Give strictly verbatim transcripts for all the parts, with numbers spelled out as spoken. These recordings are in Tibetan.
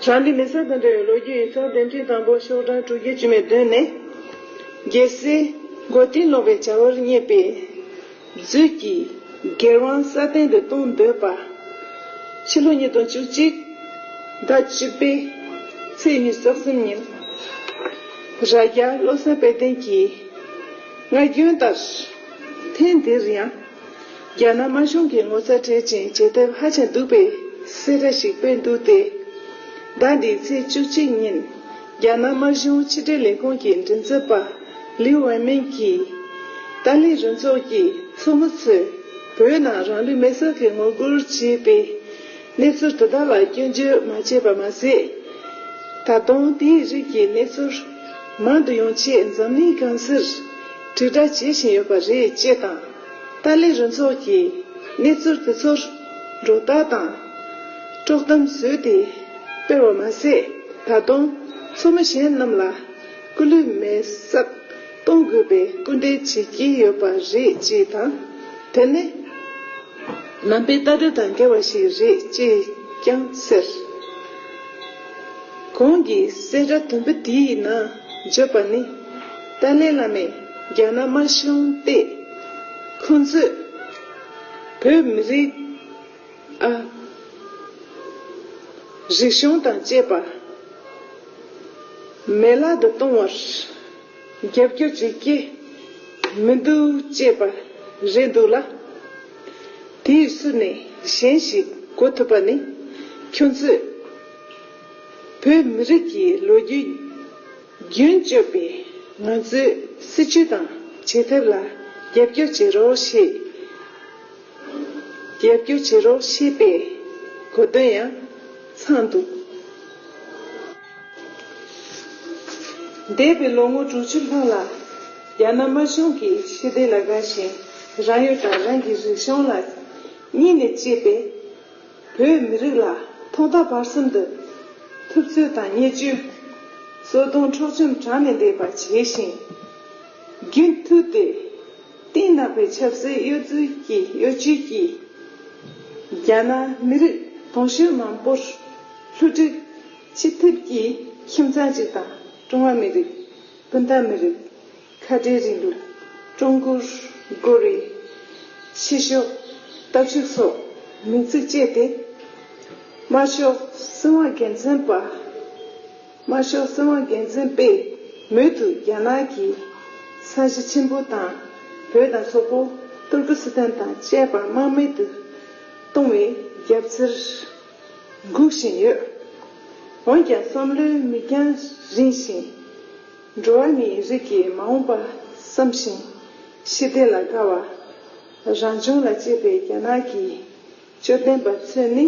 ད་འདི་མི་སེར་དང་འབྲེལ་བའི་ལོ་རྒྱུས་ཡིག་ཚགས་འགྲེམས་སྟོན་དང་པོ་ཤོག་གྲངས་དྲུག་བརྒྱ་བཅུ་མེད་བདུན་ནས། རྒྱལ་སྲས་མགོ་རྟིང་སློང་བའི་བྱ་བར་བསྙད་པའི་མཛོད་ཀྱི་སྒེར་དབང་སྲ་བརྟན་དུ་གཏོང་འདོད་པ། ཕྱི་ལོ་ཉིས་སྟོང་བཅུ་གཅིག་ཟླ་བཅུ་པའི་ཚེས་ཉི་ཤུ་རྩ་གསུམ་ཉིན། རྭ་རྒྱ་བློ་བཟང་དཔལ་ལྡན་གྱིས་སྔར་རྒྱུན་ལྟར་ཐེངས་འདིར་ཡང་། རྒྱ་ནག་དམར་གཞུང་གི་ངོ་ཚ་ཁྲེལ་ཅིང་བྱེད་ཐབས་ཧ་ཅང་སྡུག་པའི་གསལ་བསྒྲགས་ཤིག་སྤེལ་འདུག་སྟེ། ཟླ་འདིའི་ཚེས་བཅུ་གཅིག་ཉིན། རྒྱ་ནག་དམར་གཞུང་ཕྱི་དྲིལ་ལས་ཁུངས་ཀྱི་མགྲིན་ཚབ་པ་ལིའུ་ཝེ་མིན་གྱིས། ཏཱ་ལའི་རུ་ཚོགས་ཀྱི་ཚོགས་མི་ཚོས་བོད་ནང་རང་ལུས་མེར་སྲེག་གི་ངོ་རྒོལ་བྱས་པའི་གནས་ཚུལ་དེ་དག་ལ་སྐྱོན་བརྗོད་མ་བྱས་པ་མ་ཟད། ད་དུང་དེའི་རིགས་ཀྱི་གནས་ཚུལ་མང་དུ་ཡོང་ཆེད་འཛམ་གླིང་གང་སར་དྲིལ་བསྒྲགས་བྱེད་བཞིན་ཡོད་པ་རེད་ཅེས་དང་། ཏཱ་ལའི་རུ་ཚོགས་ཀྱིས་གནས་ཚུལ་དེ་ཚོར་སྒྲོ་བཏགས་དང་། དཀྲོག་གཏམ་བཟོས་ཏེ་སྤེལ་བ་མ་ཟད། ད་དུང་ཚོགས་མི་གཞན་རྣམས་ལ་སྐུ་ལུས་མེར་སྲེག་གཏོང་དགོས་པའི་སྐུལ་འདེད་བྱེད་ཀྱི་ཡོད་པ་རེད་ཅེས་དང་། དེ་ནི། ནང་པའི་ལྟ་གྲུབ་དང་འགལ་བ་ཞིག་རེད་ཅེས་ཀྱང་ཟེར། གོང་གི་གསལ་བསྒྲགས་དུམ་བུ་དེའི་ནང་བརྗོད་པ་ནི། ཏཱ་ལའི་བླ་མས་རྒྱ་ནག་དམར་གཞུང་སྟེ། ཁོང་ཚོས་བོད་མི་རིགས་ཨ་རིག་གཞུང་དང་བཅས་པ་མེད་བརླག་ཏུ་གཏོང་བར། རྒྱབ་སྐྱོར་བྱེད་ཀྱི་མི་འདུག་ཅེས་པ་རེད་འདུག་ལ། དེའི་ཟུར་ནས་གཞན་ཞིག་གོ་ཐུབ་པ་ནི། ཁྱོད་ཚོས་བོད་མི་རིགས་ཀྱི་ལོ་རྒྱུས་རྒྱུན་གཅོད་པའི་ང་ཚོའི་སྲིད་བྱུས་དང་བྱེད་ཐབས་ལ་རྒྱབ་སྐྱོར་བྱེད་རོགས་ཞེས། རྒྱབ་སྐྱོར་བྱེད་རོགས་ཞེས་པའི་གོ་དོན་ཡང་ཚང་འདུག། འདས་པའི་ལོ་ངོ་དྲུག་ཅུ་ལྷག་ལ་རྒྱ་ནག་དམར་གཞུང་གིས་ཞི་བདེ་ལ་དགའ་ཞིང་། རང་ཡུལ་དང་རང་གི་རིག་གཞུང་ལ་སྙིང་ནས་གཅེས་པའི་བོད་མི་རིགས་ལ་ཐོག་མཐའ་བར་གསུམ་དུ་ཐུབ་ཚོད་དང་བརྙས་བཅོས། གསོད་རྡུང་འཕྲོག་བཅོམ་དྲག་ནས་བསྡད་པ་བྱས་ཤིང་། རྒྱུན་མཐུད་དེ་གཏིང་ནག་པའི་ཆབ་སྲིད་གཡོ་རྫུ་གྱི་གཡོ་ཇུས་ཀྱིས། རྒྱ་ནག་མི་རིགས་དུང་ཕྱུར་མང་པོར་བསླུ་བྲིད་བྱེད་ཐབས་ཀྱིས། ཁྱིམ་ཚང་གཅིག་དང་ཀྲུང་ཧྭ་མི་རིགས། སྤུན་ཟླ་མི་རིགས། ཁ་བྲལ་རིང་ལུགས། ཀྲུང་གོར་རྒོལ་བའི་ཕྱི་ཕྱོགས་སྟོབས་ཤུགས་སོགས་མིང་ཚིག་སྤྱད་དེ། དམར་ཤོག་གསང་བ་དགེ་མཚན་པ། དམར་ཤོག་གསང་བ་དགེ་མཚན་པས་མུ་མཐུད་རྒྱ་ནག་གི་ས་གཞི་ཆེན་པོ་དང་། བོད་དང་སོག་པོ། ཏུར་ཀི་སི་ཐན་དང་བཅས་པ་དམག་མེད་དུ་གཏོང་བའི་རྒྱབ་རྩར་སྒུག་བཞིན་ཡོད། འོན་ཀྱང་བསམ་བློའི་མིག་རྒྱང་རིང་ཞིང་། འགྲོ་བ་མིའི་རིགས་ཀྱི་མ་འོངས་པ་བསམ་ཞིང་། ཞི་བདེ་ལ་དགའ་བ། རང་བྱུང་ལ་གཅེས་པའི་རྒྱ་ནག་གི་དཔྱོད་ལྡན་པ་ཚོས་ནི།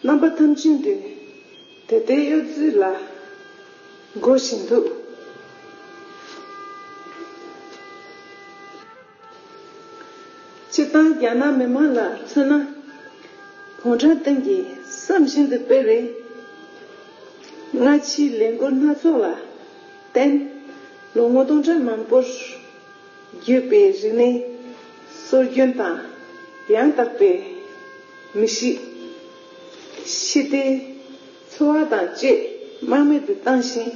རྣམ་པ་ཐམས་ཅད་དུ་དེ་ལྟའི་གཡོ་རྫུ་ལ་རྒོལ་བཞིན་འདུག། སྤྱིར་བཏང་རྒྱ་ནག་མི་མང་ལ་མཚོན་ན། གུང་ཁྲན་ཏང་གིས་བསམ་བཞིན་དུ་སྤེལ་བའི་སྔ་ཕྱིའི་ལས་འགུལ་སྣ་ཚོགས་ལ་བརྟེན། ལོ་ངོ་སྟོང་ཕྲག་མང་པོར་བརྒྱུད་པའི་རིག་གནས་སྲོལ་རྒྱུན་དང་། ཡང་དག་པའི་མི་གཤིས། ཞི་བདེའི་འཚོ་བ་དང་བཅས་རྨེག་མེད་དུ་བཏང་ཞིང་།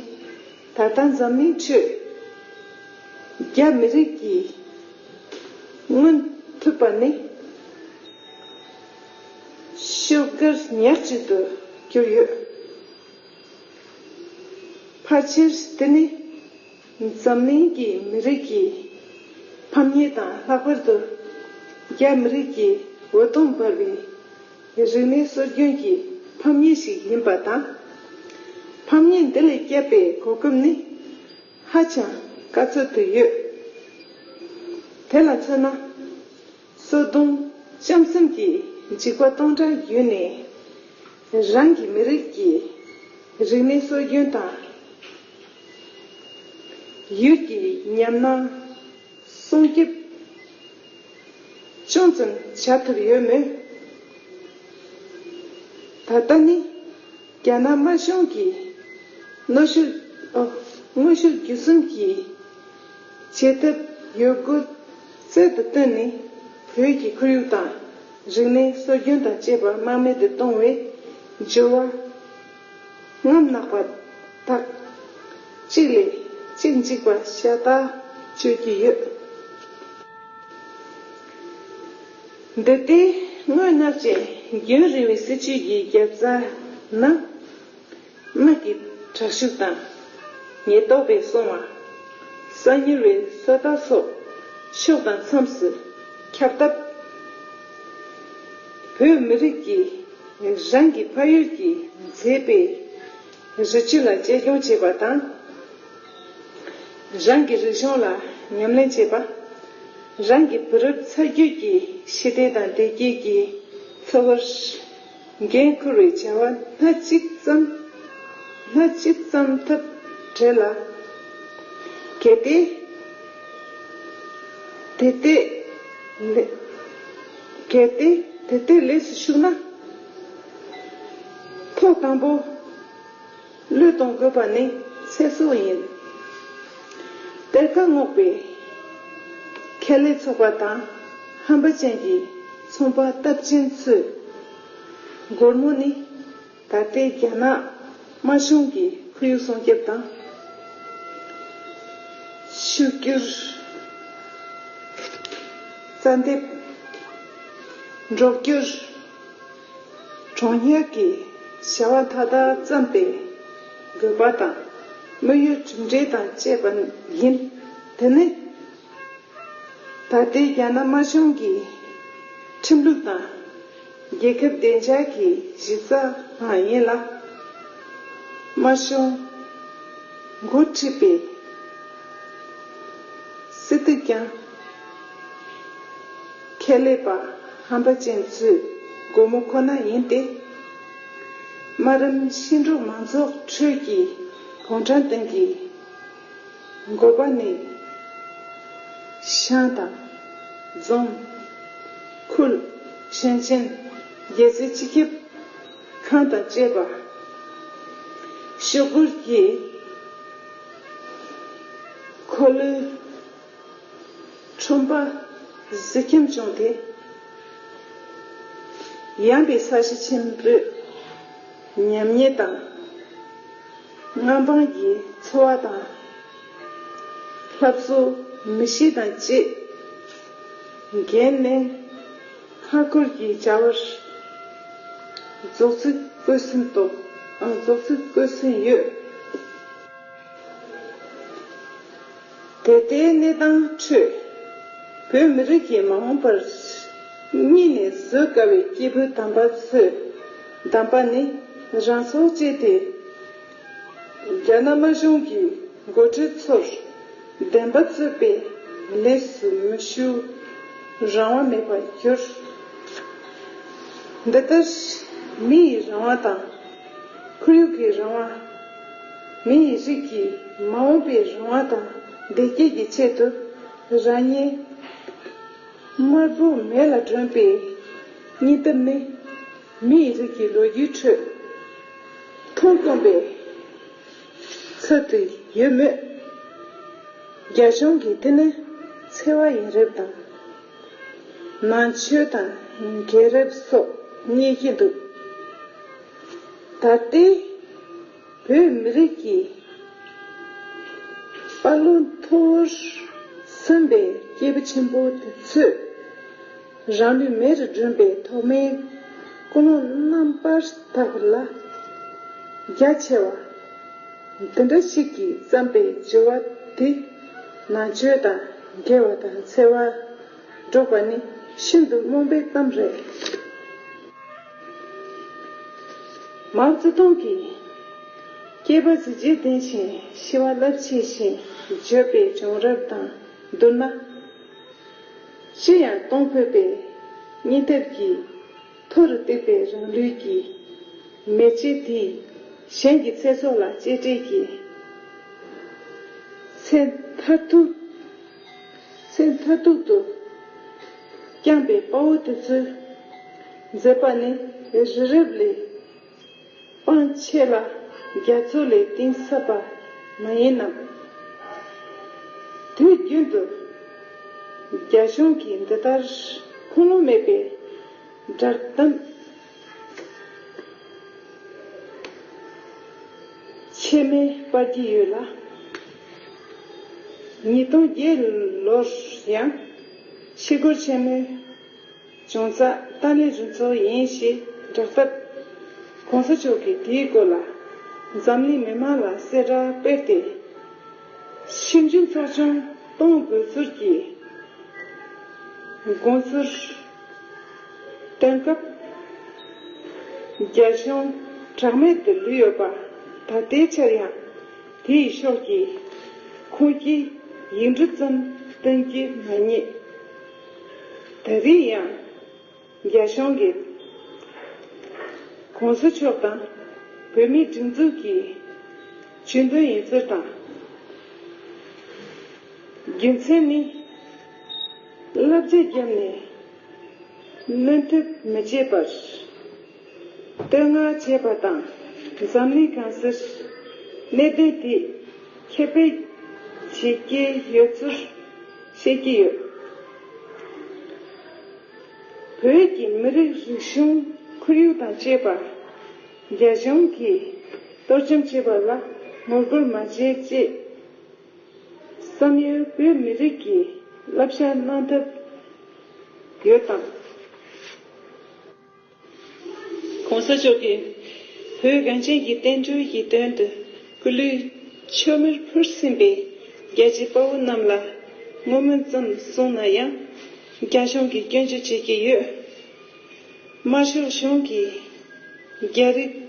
ད་ལྟ་འཛམ་གླིང་ཁྲོད་རྒྱ་མི་རིགས་ཀྱིས་མངོན་ཐུབ་པ་ནི་ཤུགས་དགར་ཉག་གཅིག་ཏུ་གྱུར་ཡོད། ཕལ་ཆེར་དེ་ནི་འཛམ་གླིང་གི་མི་རིགས་ཀྱི་ཕམ་ཉེས་དང་། ལྷག་པར་དུ་རྒྱ་མི་རིགས་ཀྱི་འོད་སྟོང་འབར་བའི་རིག་གནས་སྲོལ་རྒྱུན་གྱི་ཕམ་ཉེས་ཤིག་ཡིན་པ་དང་། ཕམ་ཉེས་འདི་ལས་བསྐྱབ་པའི་གོ་སྐབས་ནི་ཧ་ཅང་དཀའ་ཚོད་དུ་ཡོད། དེ་ལ་མཚོན་ན། གསོད་རྡུང་བཅོམ་གསུམ་གྱི་འཇིགས་པ་སྟོང་ཕྲག་བརྒྱུད་ནས། རང་གི་མི་རིགས་ཀྱི་རིག་གནས་སྲོལ་རྒྱུན་དང་། ཡུལ་གྱི་ཉམས་སྣང་སྲུང་སྐྱོབ་ཅུང་ཙམ་བྱ་ཐུབ་ཡོད་མོད། ད་ལྟ་ནི། རྒྱ་ནག་དམར་གཞུང་གིས་གནོན་ཤུགས། ཨོ། མངོན་ཤུགས་བརྒྱུད་གསུམ་གྱིས་བྱེད་ཐབས་ཡོད་རྒུ་རྩལ་དུ་བཏོན་ནས། བོད་ཀྱི་ཁོར་ཡུག་དང་རིག་གནས་སྲོལ་རྒྱུན་དང་བཅས་པ་རྨེག་མེད་དུ་གཏོང་བའི་སྦྱོར་བ་ རྔམ་ནག་པ་དག་གཅིག་ལས་གཅིག་འཇིགས་པ་ཤ་སྟག་སྤྱོད་ཀྱི་ཡོད། འདི་ལྟའི་དངོས་རྣམས་ཀྱི་རྒྱུན་རིང་བའི་སྲིད་བྱུས་ཀྱི་རྒྱབ་རྩ་ན། དམག་གི་དྲག་ཤུགས་དང་། ཉེན་རྟོག་པས་སྲུང་བ། གསང་ཉུལ་བའི་སོ་ལྟ་སོགས་ཕྱོགས་དང་མཚམས་སུ་ཁྱབ་སྟབས། བོད་མི་རིགས་ཀྱིས་རང་གི་ཕ་ཡུལ་གྱི་མཛེས་པའི་རི་ཆུ་ལ་གཅེས་སྐྱོང་བྱེད་པ་དང་། རང་གི་རིག་གཞུང་ལ་ཉམས་ལེན་བྱེད་པ། རང་གི་བུ་རབས་ཚ་རྒྱུད་ཀྱི་ཞི་བདེ་དང་བདེ་སྐྱིད་ཀྱི་འཚོ་བར་འགན་འཁུར་བའི་བྱ་བ་སྣ་གཅིག་ཙམ། སྣ་གཅིག་ཙམ་ཐབས་བྲལ་ལ། གལ་ཏེ། དེ་ལྟའི་ལས། གལ་ཏེ་དེ་ལྟའི་ལས་སུ་ཞུགས་ན། ཐོག་དང་པོ། བློས་གཏོང་དགོས་པ་ནི་ཚེ་སྲོག་ཡིན། གཏེར་ཁ་སྔོག་པའི་ཁེ་ལས་ཚོགས་པ་དང་ཧམ་པ་ཅན་གྱི་ཚོང་པ་སྟབས་ཆེན་ཚོས། སྒོར་མོ་ནི་ད་ལྟའི་རྒྱ་ནག་དམར་གཞུང་གི་ཁོར་ཡུག་སྲུང་སྐྱོབ་དང་། ཕྱུག་འགྱུར། རྩྭ་འདེབས། འབྲོག་འགྱུར། གྲོང་ཉར་གྱི་བྱ་བ་མཐའ་དག་བརྩམས་པའི་དགོས་པ་དང་དམིགས་ཡུལ་གྲུབ་འབྲས་དང་བཅས་པ་ཡིན། དེ་ནི་ད་ལྟའི་རྒྱ་ནག་དམར་གཞུང་གི་ཁྲིམས་ལུགས་དང་རྒྱལ་ཁབ་བདེ་འཇགས་ཀྱི་གཞི་རྩའང་ཡིན་ལ། དམར་གཞུང་འགོ་ཁྲིད་པའི་སྲིད་དུ་ཀྱང་། ཁེ་ལས་པ་ཧམ་པ་ཅན་ཚོའི་སྒོ་མོ་ཁོ་ན་ཡིན་ཏེ། དམའ་རིམ་ཤིང་འབྲོག་མང་ཚོགས་ཁྲོད་ཀྱི་གུང་ཁྲན་ཏང་གི་འགོ་པ་ནས། ཤང་དང་། རྫོང་། ཁུལ། ཞིང་ཆེན། རྒྱལ་སྲིད་སྤྱི་ཁྱབ་ཁང་དང་བཅས་པ། ཤོག་གུར་གྱི་འཁོར་ལོའི་ཁྲོན་པ་གཟི་ཁྱིམ་བྱུང་སྟེ། ཡངས་པའི་ས་གཞི་ཆེན་པོའི་ཉམས་ཉེས་དང་། མངའ་འབངས་ཀྱི་འཚོ་བ་དང་། ལྷ་བཟོ་མི་གཤིས་དང་བཅས། འགན་ལེན་མཐའ་འཁོར་གྱི་བྱ་བར་རྫོགས་ཚིག་བཀོད་ཟིན་ཏོ། རྫོགས་ཚིག་བཀོད་ཟིན་ཡོད། དེ་ལྟའི་གནས་སྟངས་ཁྲོད། བོད་མི་རིགས་ཀྱི་མ་འོངས་པར་གཉིད་ནས་བཟོད་དཀའ་བའི་སྐྱེས་བུ་དམ་པ་ཚོས་གདམས་པ་ནི་རང་སྲོག་བཅད་དེ། རྒྱ་ནག་དམར་གཞུང་གི་འགོ་ཁྲིད་ཚོར་བདེན་པ་རྩོད་པའི་ལས་སུ་མི་ཞུགས་རང་དབང་མེད་པར་གྱུར། འདི་ལྟར་མི་ཡི་རང་དབང་དང་། ཁོར་ཡུག་གི་རང་དབང་། མི་ཡི་རིགས་ཀྱི་མ་འོངས་པའི་རང་དབང་དང་བདེ་སྐྱིད་ཀྱི་ཆེད་དུ་རང་ཉིད་དམར་པོ་མེ་ལ་སྒྲོན་པའི་སྙིང་སྟོབས་ནི། མི་ཡི་རིགས་ཀྱི་ལོ་རྒྱུས་ཁྲོད་མཐོང་དཀོན་པའི་ཚུལ་དུ་ཡོད་མོད། རྒྱ་གཞུང་གིས་དེ་ནི་འཚེ་བ་ཡིན་རབས་དང་། ནང་ཆོས་དང་འགལ་རབས་སོགས་བསྙད་ཀྱི་འདུག། ད་ལྟའི་བོད་མི་རིགས་ཀྱི་དཔའ་བློ་མཐོ་བོར་སོན་པའི་སྐྱེས་བུ་ཆེན་པོ་དེ་ཚོས། རང་ལུས་མེ་རུ་སྒྲོན་པའི་ཐོག་མའི་ཀུན་སློང་རྣམ་པར་དག་ལ་རྒྱ་ཆེ་བ་འདི་འདྲ་ཞིག་གིས་བརྩམས་པའི་སྦྱོར་བ་དེ་ནང་ཆོས་དང་འགལ་བ་དང་འཚེ་བར་འགྲོ་བ་ནི་ཤིན་ཏུ་རྨོངས་པའི་གཏམ་རེད། མའོ་ཙེ་ཏུང་གིས། སྐྱེས་པ་གཟི་བརྗིད་ལྡན་ཞིང་ཤི་བ་རླབས་ཆེ་ཞེས་བརྗོད་པའི་བྱུང་རབས་དང་བསྡུར་ན། ཅི་ཡང་གཏོང་ཕོད་པའི་སྙིང་སྟོབས་ཀྱིས་མཐོ་རུ་བཏེགས་པའི་རང་ལུས་ཀྱི་མེ་ལྕེ་དེས་གཞན་གྱི་ཚེ་སྲོག་ལ་གཅེས་སྤྲས་ཀྱིས། ཚེ་མཐར་ཐུག་ཚེ་མཐར་ཐུག་ཏུ་བསྐྱངས་པའི་དཔའ་བོ་དེ་ཚོའི་མཛད་པ་ནི་རི་རབ་ལས། སྤང་ཆེ་ལ་རྒྱ་མཚོ་ལས་གཏིང་ཟབ་པ་མ་ཡིན་ནམ། དུས་རྒྱུན་དུ་རྒྱ་གཞུང་གིས་འདི་ལྟར་ཁུངས་ལུང་མེད་པའི་བསྒྲགས་གཏམ། ཆེན་མོ་སྤར་གྱི་ཡོད་ལ། ཉིས་སྟོང་བརྒྱད་ལོར་ཡང་ཤི་སྒོར་ཆེན་མོའི་བྱུང་རྩ་ཏཱ་ལའི་རུ་ཚོགས་ཡིན་ཞེས་བསྒྲགས་སྟབས། ༸གོང་ས་མཆོག་གིས་དེའི་སྐོར་ལ་འཛམ་གླིང་མི་མང་ལ་གསལ་བསྒྲགས་སྤེལ་ཏེ། ཤིབ་འཇུག་ཚོགས་ཆུང་གཏོང་དགོས་ཚུལ་གྱི་དགོངས་ཚུལ་བཏོན་སྐབས། རྒྱ་གཞུང་གྲགས་མེད་དུ་ལུས་ཡོད་པ་ད་ལྟའི་ཆར་ཡང་དེའི་ཕྱོགས་ཀྱི་ཁུངས་སྐྱེལ་ཡིག་འབྲུ་ཙམ་བཏོན་གྱི་མ་རྙེད། ད་རེས་ཡང་རྒྱ་གཞུང་གིས་༸གོང་ས་མཆོག་དང་བོད་མིའི་སྒྲིག་འཛུགས་ཀྱི་ཇུས་འདོན་ཡིན་ཚུལ་དང་། རྒྱུ་མཚན་ནི་བསླབ་བྱ་བརྒྱབ་ནས་གནོན་ཐེབས་མི་བྱེད་པར་བསྟོད་བསྔགས་བྱས་པ་དང་། འཛམ་གླིང་གང་སར་གནད་དོན་དེ་ཁྱབ་སྤེལ་བྱེད་ཀྱི་ཡོད་ཚུལ་བཤད་ཀྱི་ཡོད། བོད་ཀྱི་མི་རིགས་རིག་གཞུང་ཁོར་ཡུག་དང་བཅས་པ་རྒྱ་གཞུང་གིས་གཏོར་བཅོམ་བྱས་པ་ལ་ངོ་རྒོལ་མ་བྱེད་ཅེས་བསམ་ཡུལ་བོད་མི་རིགས་ཀྱི་བསླབ་བྱ་གནང་ཐབས་ཡོད་དམ། ༸གོང་ས་མཆོག་གིས་བོད་གངས་ཅན་གྱི་བསྟན་འགྲོའི་ཡིད་རྟོན་དུ་སྐུ་ལུས་མཆོད་མེར་ཕུལ་ཟིན་པའི་རྒྱལ་གཅེས་དཔའ་བོ་རྣམས་ལ་བསྔོ་སྨོན་ཙམ་གསུངས་ན་ཡང་། རྒྱ་གཞུང་གིས་སྐྱོན་བརྗོད་བྱེད་ཀྱི་ཡོད། དམར་ཤོག་གཞུང་གིས་རྒྱ་རིགས་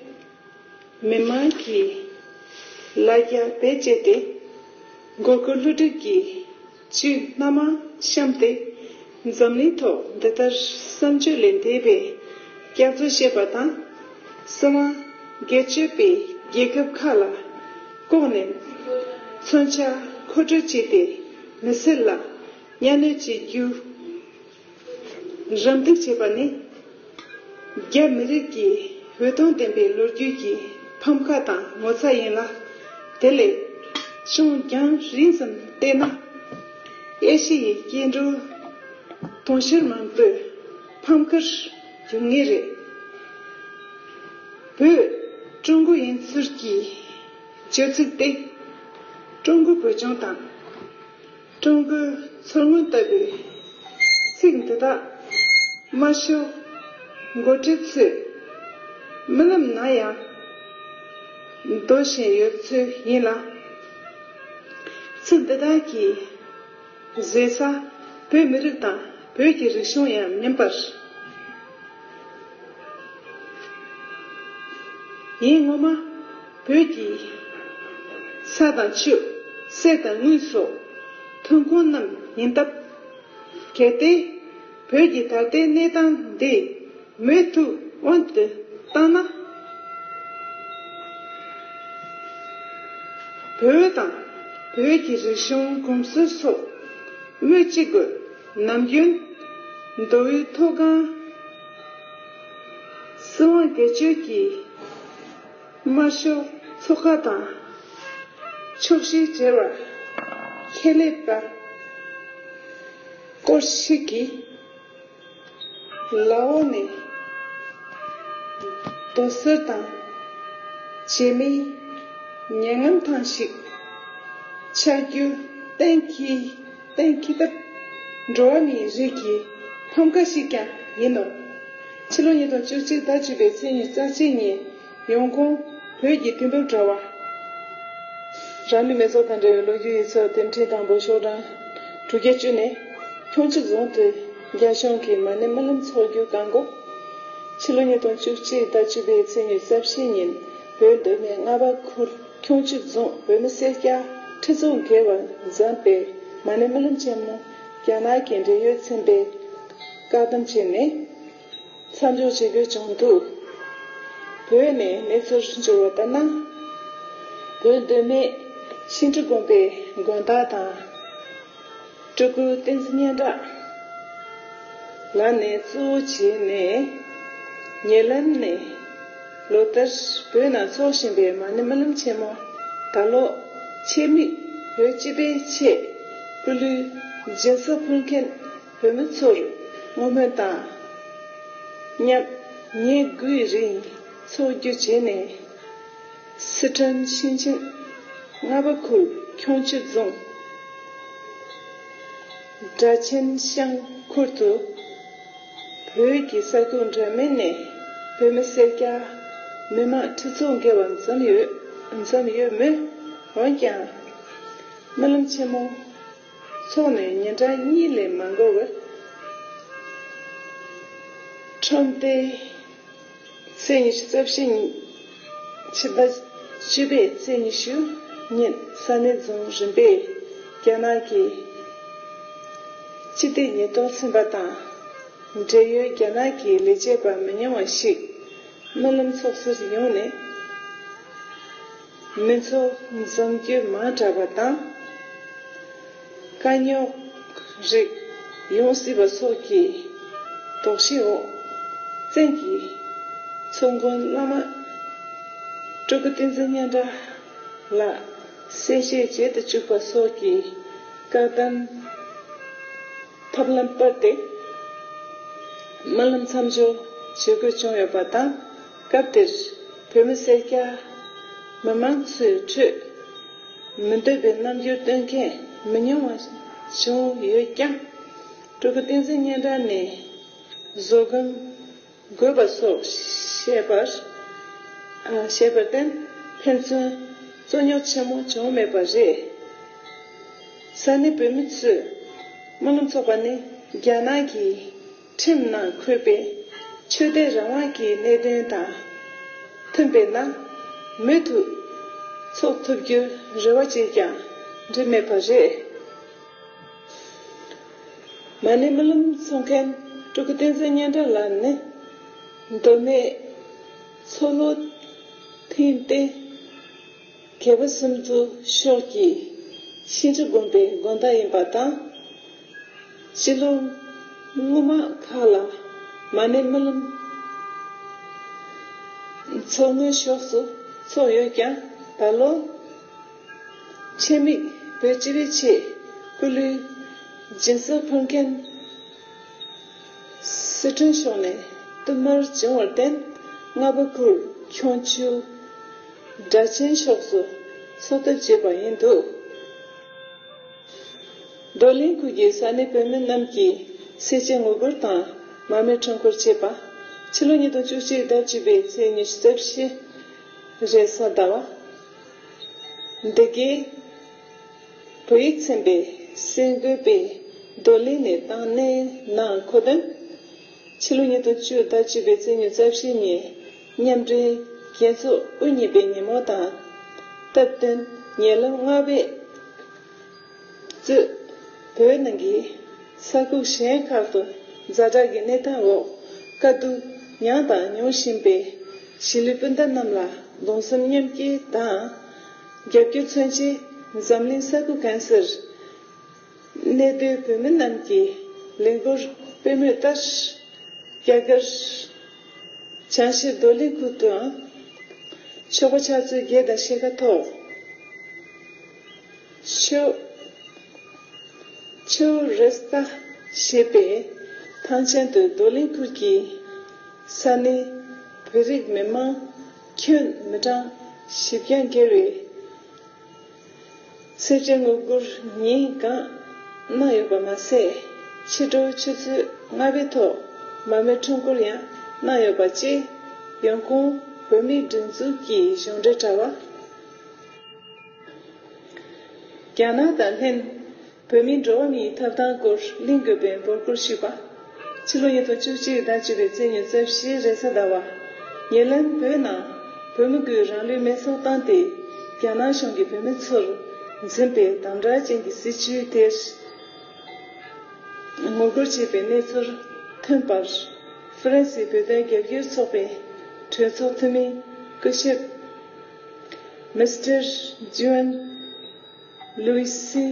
མི་མང་གི་ལ་རྒྱ་བེད་སྤྱད་དེ། མགོ་སྐོར་བསླུ་བྲིད་ཀྱི་བཅུད་སྣ་མང་བཤམས་ཏེ། འཛམ་གླིང་ཐོག་འདི་ལྟར་བསམ་བརྗོད་ལས་འདས་པའི་སྐྱག་རྫུན་བཤད་པ་དང་། སྲིད་དབང་སྒེར་གཅོད་པའི་རྒྱལ་ཁབ་ཁག་ལ་ལྐོག་ནས་མཚོན་ཆ་མཁོ་སྤྲོད་བྱས་ཏེ། མི་སེར་ལ་གཉའ་གནོན་བྱེད་རྒྱུ། རམ་འདེགས་བྱས་པ་ནི། རྒྱ་མི་རིགས་ཀྱི་འོད་སྟོང་ལྡན་པའི་ལོ་རྒྱུས་ཀྱི་ཕམ་ཁ་དང་ངོ་ཚ་ཡིན་ལ། དེ་ལས་ཅུང་རྒྱང་རིང་ཙམ་བལྟས་ན། ཨེ་ཤི་ཡའི་སྐྱེ་འགྲོ་དུང་ཕྱུར་མང་པོས་ཕམ་ཁར་གྱུར་ངེས་རེད། བོད་ཀྲུང་གོ་ཡིན་ཚུལ་གྱི་བརྗོད་ཚིག་སྟེ། ཀྲུང་གོའི་བོད་ལྗོངས་དང་། ཀྲུང་གོའི་མཚོ་སྔོན་ལྟ་བུའི་ཚིག་འདི་དག་དམར་ཤོག་འགོ་ཁྲིད་ཚོས་རྨི་ལམ་ན་ཡང་འདོད་བཞིན་ཡོད་ཚོད་ཡིན་ལ། ཚིག་འདི་དག་གིས་བཟོས་ས་བོད་མི་རིགས་དང་བོད་ཀྱི་རིག་གཞུང་ཡང་མིན་པར། ཡིན། ངོ་མ་བོད་ཀྱི་ས་དང་ཆུ། གསེར་དང་དངུལ་སོགས་ཐོན་ཁུངས་རྣམས་ཡིན་སྟབས། གལ་ཏེ་བོད་ཀྱི་ད་ལྟའི་གནས་སྟངས་འདི་མུ་མཐུད་དབང་དུ་བཏང་ན། བོད་དང་བོད་ཀྱི་རིག་གཞུང་གོམས་སྲོལ་སོགས་སྨོས་ཅི་དགོས། ནམ་རྒྱུན་མདོ་དབུས་མཐོ་སྒང་སྲིད་དབང་སྒེར་གཅོད་ཀྱི་དམར་ཤོག་ཚོགས་ཁག་དང་ཕྱོགས་བཞིར་གྱེས་པ་ཁེ་ལས་པ་སྐོར་ཞིག་གིས། ལའོ་ནས་རྡོ་སོལ་དང་བྱེ་མའི་ཉེ་ངམ་ཐང་ཞིག་ཆགས་རྒྱུ་གཏན་འཁེལ་གཏན་འཁེལ་སྟབས། འགྲོ་བ་མིའི་རིགས་ཀྱི་ཕམ་ཁ་ཞིག་ཀྱང་ཡིན་ནོ། ཕྱི་ལོ་ཉིས་སྟོང་བཅུ་གཅིག་ཟླ་བཅུ་པའི་ཚེས་ཉི་ཤུ་རྩ་གཅིག་ཉིན་ཡོང་ཁུངས་བོད་ཀྱི་དུས་བབ་དྲ་བ། རང་ལུས་མེ་སྲེག་དང་འབྲེལ་བའི་ལོ་རྒྱུས་ཡིག་ཚགས་དེབ་ཕྲེང་དང་པོ་ཤོག་གྲངས་དྲུག་བརྒྱ་བཅུ་ནས། ཁྱུང་མཆུ་རྫོང་དུ་རྒྱ་གཞུང་གིས་མ་ཎི་རྨི་ལམ་འཚོགས་རྒྱུ་བཀག་འགོག་ཕྱི་ལོ་ཉིས་སྟོང་བཅུ་གཅིག་ཟླ་བཅུ་པའི་ཚེས་ཉི་ཤུ་རྩ་བཞི་ཉིན་བོད་མདོ་སྨད་རྔ་བ་ཁུལ་ཁྱུང་མཆུ་རྫོང་བོད་མི་སེར་སྐྱ་ཁྲི་ཚོ་བརྒལ་བ་འཛོམས་པའི་མ་ཎི་རྨི་ལམ་ཆེན་མོ་རྒྱ་ནག་གི་འབྲེལ་ཡོད་ཚན་པས་བཀག་སྡོམ་བྱས་ནས། མཚམས་འཇོག་བྱེད་དགོས་བྱུང་འདུག་བོད་ནས་གནས་ཚུལ་འབྱོར་བ་ལྟར་ན། བོད་མདོ་སྨད་ཤིང་འབྲུག་དགོན་པའི་དགོན་བདག་དང་། སྤྲུལ་སྐུ་བསྟན་འཛིན་སྙན་གྲགས་ལགས་ནས་གཙོ་བོ་བྱས་ནས། ཉེ་ལམ་ནས་ལོ་ལྟར་བོད་ནང་འཚོགས་བཞིན་པའི་མ་ཎི་རྨི་ལམ་ཆེན་མོ་ད་ལོ་ཆེད་དམིགས་བོད་སྤྱི་པའི་ཆེད་སྐུ་ལུས་སྦྱིན་སོགས་ཕུལ་མཁན་བོད་མི་ཚོར་བསྔོ་སྨོན་དང་མཉམ་ཉིན་དགུའི་རིང་འཚོགས་རྒྱུ་བྱས་ནས། སི་ཁྲོན་ཞིང་ཆེན་རྔ་པ་ཁུལ་ཁྱུང་མཆུ་རྫོང་སྦྲ་ཆེན་ཤང་ཁུལ་དུ་བོད་ཀྱི་ས་ཁུལ་འདྲ་མིན་ནས་བོད་མི་སེར་སྐྱ་མི་མང་ཁྲི་ཚོ་བརྒལ་བ་འཛོམས་ཡོད། འཛོམས་ཡོད་མོད། འོན་ཀྱང་། སྨོན་ལམ་ཆེན་མོ་འཚོགས་ནས་ཉིན་གྲངས་གཉིས་ལས་མ་འགོར་བར། ཁྲོམ་སྡེ། ཚེས་ཉི་ཤུ་རྩ་བཞི་ཉིན། ཕྱི་ཟླ་བཅུ་པའི་ཚེས་ཉི་ཤུ་ཉིན་ས་གནས་རྫོང་རིམ་པས་རྒྱ་ནག་གི་སྤྱི་བདེ་ཉེན་རྟོག་ཚན་པ་དང་། འབྲེལ་ཡོད་རྒྱ་ནག་གི་ལས་བྱེད་པ་མི་ཉུང་བ་ཞིག་སྨོན་ལམ་ཚོགས་སར་ཡོང་ནས་མི་ཚོགས་འཛོམས་རྒྱུ་མང་དྲགས་པ་དང་། དཀའ་རྙོག་རིགས་ཡོང་སྲིད་པ་སོགས་ཀྱི་དོགས་གཞིའི་འོག་བཙན་གྱིས་ཚོགས་མགོན་བླ་མ་སྤྲུལ་སྐུ་བསྟན་འཛིན་སྙན་གྲགས་ལགས་གསལ་བཤད་བྱེད་དུ་བཅུག་པ་སོགས་ཀྱི་བཀག་སྡོམ་ཐབས་ལམ་སྤར་ཏེ། སྨོན་ལམ་མཚམས་འཇོག་བྱེད་དགོས་བྱུང་ཡོད་པ་དང་། སྐབས་དེར་བོད་མི་སེར་སྐྱ་མི་མང་ཚོའི་ཁྲོད་མི་འདོད་པའི་རྣམ་འགྱུར་སྟོན་མཁན་མི་ཉུང་བ་བྱུང་ཡོད་ཀྱང་། སྤྲུལ་སྐུ་བསྟན་འཛིན་སྙན་གྲགས་ནས་བཟོད་སྒོམ་དགོས་པ་སོགས་བཤད་པར། ཨ། བཤད་པར་བརྟེན་ཕན་ཚུན་རྩོད་རྙོག་ཆེན་མོ་བྱུང་མེད་པ་རེད། ས་གནས་བོད་མི་ཚོས་སྨོན་ལམ་ཚོགས་པ་ནི་རྒྱ་ནག་གི་ཁྲིམས་ནང་འཁོད་པའི་ཆོས་དད་རང་དབང་གི་གནད་དོན་དང་མཐུན་པས་ན། མུ་མཐུད་ཚོགས་ཐུབ་རྒྱུའི་རེ་བ་བྱས་ཀྱང་འགྲིག་མེད་པ་རེད། མ་ཎི་སྨོན་ལམ་ཚོགས་མཁན་སྤྲུལ་སྐུ་བསྟན་འཛིན་སྙན་གྲགས་ལགས་ནི། མདོ་སྨད་མཚོ་ལྷོ་མཐིང་སྟེང་། དགེ་བ་སུམ་མདོ་ཕྱོགས་ཀྱི་ཤིང་འབྲས་དགོན་པའི་དགོན་བདག་ཡིན་པ་དང་། སྤྱི་ལོ་སྔོན་མ་ཁག་ལ་མ་ཎི་སྨོན་ལམ་མཚོ་སྔོན་ཕྱོགས་སུ་ཚོགས་ཡོད་ཀྱང་། ད་ལོ་ཆེད་དམིགས་བོད་སྤྱི་པའི་ཆེད་སྐུ་ལུས་སྦྱིན་སོགས་ཕུལ་མཁན། སི་ཁྲོན་ཕྱོགས་ནས་བསྟུད་མར་བྱུང་བར་བརྟེན། རྔ་པ་ཁུལ་ཁྱུང་མཆུ་སྦྲ་ཆེན་ཕྱོགས་སུ་འཚོགས་ཐབས་བྱས་པ་ཡིན་འདུག། རྡོར་གླིང་ཁུལ་གྱི་ས་གནས་བོད་མི་རྣམས་ཀྱིས་སེར་བྱེས་ངོ་རྒོལ་དང་མར་མེ་ཁྲོམ་སྐོར་བྱས་པ། ཕྱི་ལོ་ཉིས་སྟོང་བཅུ་གཅིག་ཟླ་བཅུ་པའི་ཚེས་ཉི་ཤུ་རྩ་བཞི་རེས་གཟའ་ཟླ་བ། འདི་གའི་བོད་ཡིག་ཚན་པའི་གསར་འགོད་པས་རྡོར་གླིང་ནས་བཏང་གནས་ནང་འཁོད་དོན། ཕྱི་ལོ་ཉིས་སྟོང་བཅུ་ཟླ་བཅུ་པའི་ཚེས་ཉི་ཤུ་རྩ་བཞི་ཉིན་མཉམ་འབྲེལ་རྒྱལ་ཚོགས་དབུ་བརྙེས་པའི་ཉིན་མོ་དང་སྟབས་བསྟུན་ཉེ་ལམ་རྔ་པས་གཙོས་བོད་ནང་གི་ས་ཁུལ་གཞན་ཁག་ཏུ་ཛ་དྲག་གི་གནས་སྟངས་འོག་དཀའ་སྡུག་མྱངས་དང་མྱོང་བཞིན་པའི་གཞིས་ལུས་སྤུན་ཟླ་རྣམས་ལ་གདུང་སེམས་མཉམ་སྐྱེད་དང་རྒྱབ་སྐྱོར་མཚོན་ཆེད། འཛམ་གླིང་ས་ཁུལ་གང་སར་གནས་སྡོད་བོད་མི་རྣམས་ཀྱིས་ལས་འགུལ་སྤེལ་མུས་ལྟར། རྒྱ་གར་བྱང་ཤར་རྡོར་གླིང་ཁུལ་དུའང་ཞོགས་པ་ཆུ་ཚོད་བརྒྱད་དང་ཕྱེད་ཀ་ཐོག་ཆུ་ཆུ་རེས་ཏ་ཞེས་པའི་ཐང་ཆེན་དུ་རྡོར་གླིང་ཁུལ་གྱི་ས་གནས་བོད་རིགས་མི་མང་ཁྱོན་མི་གྲངས་བཞི་བརྒྱ་བརྒལ་བས། སེར་བྱེས་ངོ་རྒོལ་ཉིན་གང་གནང་ཡོད་པ་མ་ཟད། ཕྱི་དྲོ་ཆུ་ཚོད་ལྔ་པའི་ཐོག་མར་མེ་ཁྲོམ་སྐོར་ཡང་གནང་ཡོད་པ་བཅས། ཡོང་ཁུངས་བོད་མིའི་སྒྲིག་འཛུགས་ཀྱི་གཞུང་འབྲེལ་དྲ་བ། རྒྱ་ནག་དང་ལྷན་བོད་མིའི་འགྲོ་བ་མིའི་ཐོབ་ཐང་སྐོར་གླེང་དགོས་པའི་འབོད་སྐུལ་ཞུས་པ། ཕྱི་ལོ་ཉིས་སྟོང་བཅུ་གཅིག་ཟླ་བཅུ་པའི་ཚེས་ཉི་ཤུ་རྩ་བཞི་རེས་གཟའ་ཟླ་བ། ཉེ་ལམ་བོད་ནང་བོད་མི་དགོས་རང་ལུས་མེ་སྲེག་བཏང་སྟེ། རྒྱ་ནག་གཞུང་གིས་བོད་མི་ཚོར་འཛིན་པའི་དམ་དྲག་ཅན་གྱི་སྲིད་བྱུས་དེར་ངོ་རྒོལ་བྱས་པའི་གནས་ཚུལ་ཐོན་པར། ཧྥ་རན་སིའི་བོད་དོན་རྒྱབ་སྐྱོར་ཚོགས་པའི་གྲོས་ཚོགས་འཐུས་མི་སྐུ་ཞབས་མིས་ཊར་ཇུ་ཨན་ལུའི་སི་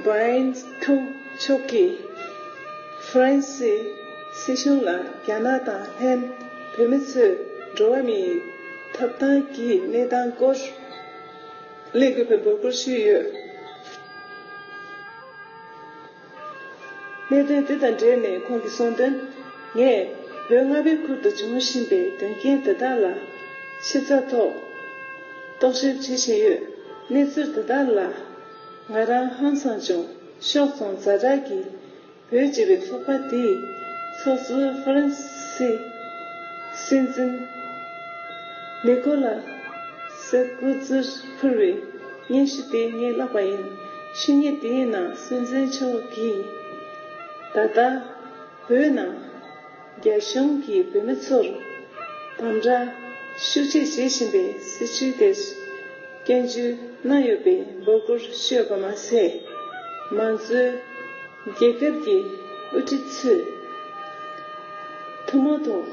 བྷའིན་ཁུ་མཆོག་གིས་ཧྥ་རན་སིའི་སྲིད་གཞུང་ལ་རྒྱ་ནག་དང་ལྷན་བོད་མི་ཚོའི་འགྲོ་བ་མིའི་ཐོབ་ཐང་གི་གནས་སྟངས་སྐོར་གླེང་དགོས་པའི་འབོད་སྐུལ་ཞུས་ཡོད། གནད་དོན་དེ་དང་འབྲེལ་ནས་ཁོང་གིས་གསུངས་དོན། ངས་བོད་རྔ་པའི་ཁུལ་དུ་འབྱུང་བཞིན་པའི་དོན་རྐྱེན་དེ་དག་ལ་ ཕྱི་རྩ་ཐོག་རྟོག་ཞིབ་བྱེད་བཞིན་ཡོད། གནས་ཚུལ་འདི་དག་ལ་ང་རང་ཧང་སངས་བྱུང་། ཤོག་ཚོང་ཛ་དྲག་གིས་བོད་ཅེས་པའི་ཚོགས་པ་དེའི་ཚོགས་གཙོ་ཧྥ་རན་སིའི་སྲིད་འཛིན་ནི་ཀོ་ལ་སར་ཀོ་ཛིར་ཕུལ་བའི་སྙན་ཞུ་དེ་ངས་བཀླགས་པ་ཡིན། ཞུ་སྙན་དེའི་ནང་སྲིད་འཛིན་མཆོག་གིས་ད་ལྟ་བོད་ནང་རྒྱ་གཞུང་གིས་བོད་མི་ཚོར་དམ་དྲག་ཤུགས་ཆེ་བྱེད་བཞིན་པའི་སྲིད་བྱུས་དེར་སྐྱོན་བརྗོད་གནང་ཡོད་པའི་འབོད་སྐུལ་ཞུས་པ་མ་ཟད། མང་གཙོའི་རྒྱལ་ཁབ་ཀྱི་དབུ་ཁྲིད་ཚོས་ཐུན་མོང་ཐོག་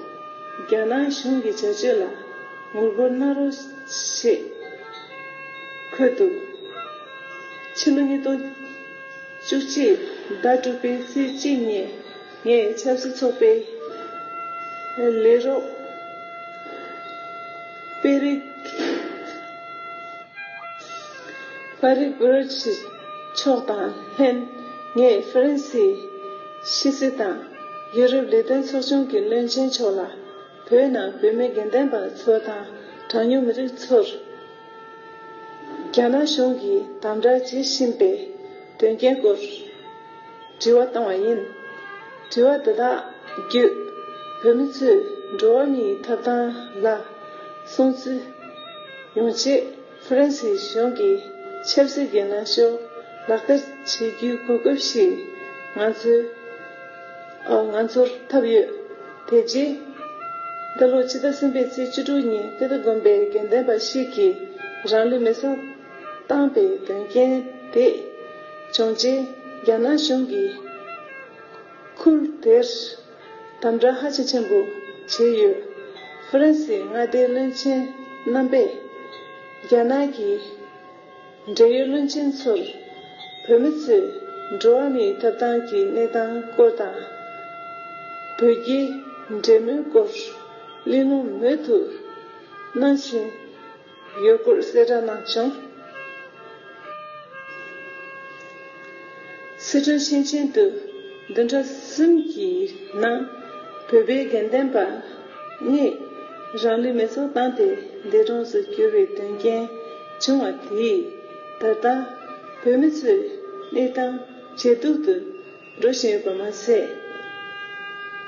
རྒྱ་ནག་གཞུང་གི་བྱ་སྤྱོད་ལ་ངོ་རྒོལ་གནང་རོགས་ཞེས་འཁོད་འདུག། ཕྱི་ལོ་ཉིས་སྟོང་བཅུ་གཅིག་ཟླ་དྲུག་པའི་ཚེས་གཅིག་ཉིན་ངས་ཆབ་སྲིད་ཚོགས་པའི་ལས་རོགས་པེ་རིག་པ་རིག་བྷི་རིད་མཆོག་དང་ལྷན། ངས་ཧྥ་རན་སིའི་ཕྱི་སྲིད་དང་ཡུ་རོབ་ལས་དོན་ཚོགས་ཆུང་གི་བློན་ཆེན་མཆོག་ལ་བོད་ནང་བོད་མི་དགེ་ལྡན་པ་ཚོ་དང་གྲངས་ཉུང་མི་རིགས་ཚོར་རྒྱ་ནག་གཞུང་གིས་དམ་དྲག་བྱེད་བཞིན་པའི་དོན་རྐྱེན་སྐོར་དྲི་བ་བཏང་བ་ཡིན། དྲི་བ་དེ་དག་བརྒྱུད་བོད་མི་ཚོས་འགྲོ་བ་མིའི་ཐོབ་ཐང་ལ་སྲུང་བརྩི་ཡོང་ཆེད་ཧྥ་རན་སིའི་གཞུང་གིས་ཆབ་སྲིད་ཀྱི་ལངས་ཕྱོགས་ལག་བསྟར་བྱེད་རྒྱུའི་གོ་སྐབས་ཤིག་ང་ཚོའི་ཨ། ང་ཚོར་ཐོབ་ཡོད། དེ་རྗེས་འདི་ལོ་ཕྱི་ཟླ་གསུམ་པའི་ཚེས་བཅུ་དྲུག་ཉིན་ཀིརྟི་དགོན་པའི་དགེ་ལྡན་པ་ཞིག་གིས་རང་ལུས་མེ་སྲེག་བཏང་པའི་དོན་རྐྱེན་དེ་བྱུང་རྗེས་རྒྱ་ནག་གཞུང་གིས་ཁུལ་དེར་དམ་དྲག་ཧ་ཅང་ཆེན་པོ་བྱས་ཡོད། ཧྥ་རན་སིའི་མངའ་སྡེའི་བློན་ཆེན་རྣམ་པས་རྒྱ་ནག་གི་འབྲེལ་ཡོད་བློན་ཆེན་ཚོར་བོད་མི་ཚོས་འགྲོ་བ་མིའི་ཐོབ་ཐང་གི་གནས་སྟངས་སྐོར་དང་། བོད་རྒྱའི་འབྲེལ་མོལ་སྐོར་གླེང་སློང་མུ་མཐུད་གནང་བཞིན་ཡོད་སྐོར་གསལ་བསྒྲགས་གནང་བྱུང་། སི་ཁྲོན་ཞིང་ཆེན་དུ་བདུན་ཕྲག་གསུམ་གྱི་ནང་བོད་པའི་དགེ་ལྡན་པ་གཉིས་རང་ལུས་མེ་སྲེག་བཏང་སྟེ་འདས་གྲོངས་སུ་གྱུར་བའི་དོན་རྐྱེན་བྱུང་བ་དེས་ད་ལྟ་བོད་མི་ཚོའི་གནས་སྟངས་ཇེ་སྡུག་ཏུ་འགྲོ་བཞིན་ཡོད་པ་མ་ཟད།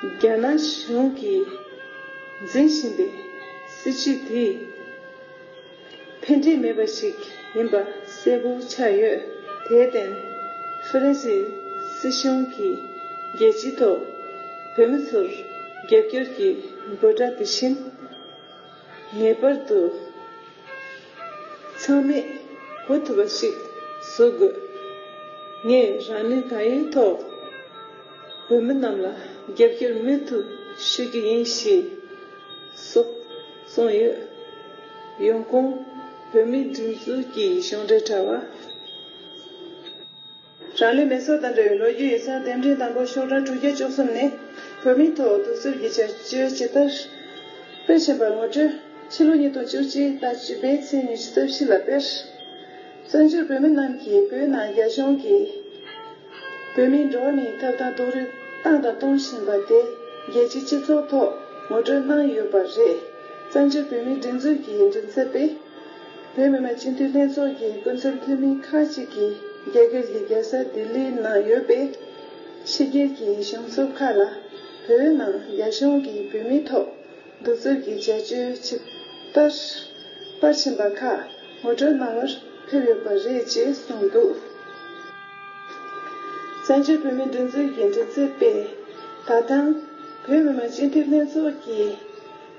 རྒྱ་ནག་གཞུང་གིས་འཛིན་བཞིན་པའི་སྲིད་བྱུས་དེས་ཕན་འབྲས་མེད་པ་ཞིག་ཡིན་པ་གསལ་པོ་ཆགས་ཡོད། དེར་བརྟེན་ཧྥ་རན་སིའི་སྲིད་གཞུང་གིས་རྒྱལ་སྤྱིའི་ཐོག་བོད་མི་ཚོར་རྒྱབ་སྐྱོར་གྱི་འབོད་སྒྲ་དེ་བཞིན་ངེས་པར་དུ་ཚང་མས་གོ་ཐུབ་པ་ཞིག་བཟོ་དགོས། ངས་རང་ནུས་གང་ཡོད་ཐོག་བོད་མི་རྣམས་ལ་རྒྱབ་སྐྱོར་མུ་མཐུད་ཞུ་རྒྱུ་ཡིན་ཞེས་སོགས་གསུངས་ཡོད། ཡོང་ཁུངས། བོད་མིའི་སྒྲིག་འཛུགས་ཀྱི་གཞུང་འབྲེལ་དྲ་བ། རང་ལུས་མེ་སྲེག་དང་འབྲེལ་བའི་ལོ་རྒྱུས་ཡིག་ཚང་རྟེན་འབྲེལ་དང་པོ་ཤོག་གྲངས་དྲུག་བརྒྱ་བཅུ་གསུམ་ནི། བོད་མིའི་ཐོག་གདུག་རྩུབ་ཀྱི་བྱ་སྤྱོད་ཇི་ལྟར་སྤེལ་བཞིན་པར་ངོ་སྤྲོད། ཕྱི་ལོ་ཉིས་སྟོང་བཅུ་གཅིག་ཟླ་བཅུ་པའི་ཚེས་ཉི་ཤུ་རྩ་བཞི་ལ་དཔེར། བཙན་བྱོལ་བོད་མི་རྣམས་ཀྱིས་བོད་ནང་རྒྱ་གཞུང་གིས་བོད་མིའི་འགྲོ་བ་མིའི་ཐོབ་ཐང་རྡོག་རོལ་བཏང་དང་གཏོང་བཞིན་པ་དེ་རྒྱལ་སྤྱིའི་སྤྱི་ཚོགས་ཐོག་ངོ་སྤྲོད་གནང་ཡོད་པ་རེད། བཙན་བྱོལ་བོད་མིའི་སྒྲིག་འཛུགས་ཀྱི་མགྲིན་ཚབ་པས། བོད་མི་མང་སྤྱི་འཐུས་ལྷན་ཚོགས་ཀྱི་སྐུ་ཚབ་འཐུས་མི་ཁག་ཅིག་གིས་རྒྱ་གར་གྱི་རྒྱལ་ས་ལྡི་ལིའི་ནང་ཡོད་པའི་ཕྱི་རྒྱལ་གྱི་གཞུང་ཚབ་ཁག་ལ་བོད་ནང་རྒྱ་གཞུང་གིས་བོད་མིའི་ཐོག་གདུག་རྩུབ་ཀྱི་བྱ་སྤྱོད་ཇི་ལྟར་སྤེལ་བཞིན་པ་ཁག་ངོ་སྤྲོད་གནང་བར་ཕེབས་ཡོད་པ་རེད་ཅེས་གསུངས་འདུག། བཙན་བྱོལ་བོད་མིའི་སྒྲིག་འཛུགས་ཀྱི་མགྲིན་ཚབ་པས་ད་ཐེངས་བོད་མི་མང་སྤྱི་འཐུས་ལྷན་ཚོགས་ཀྱི་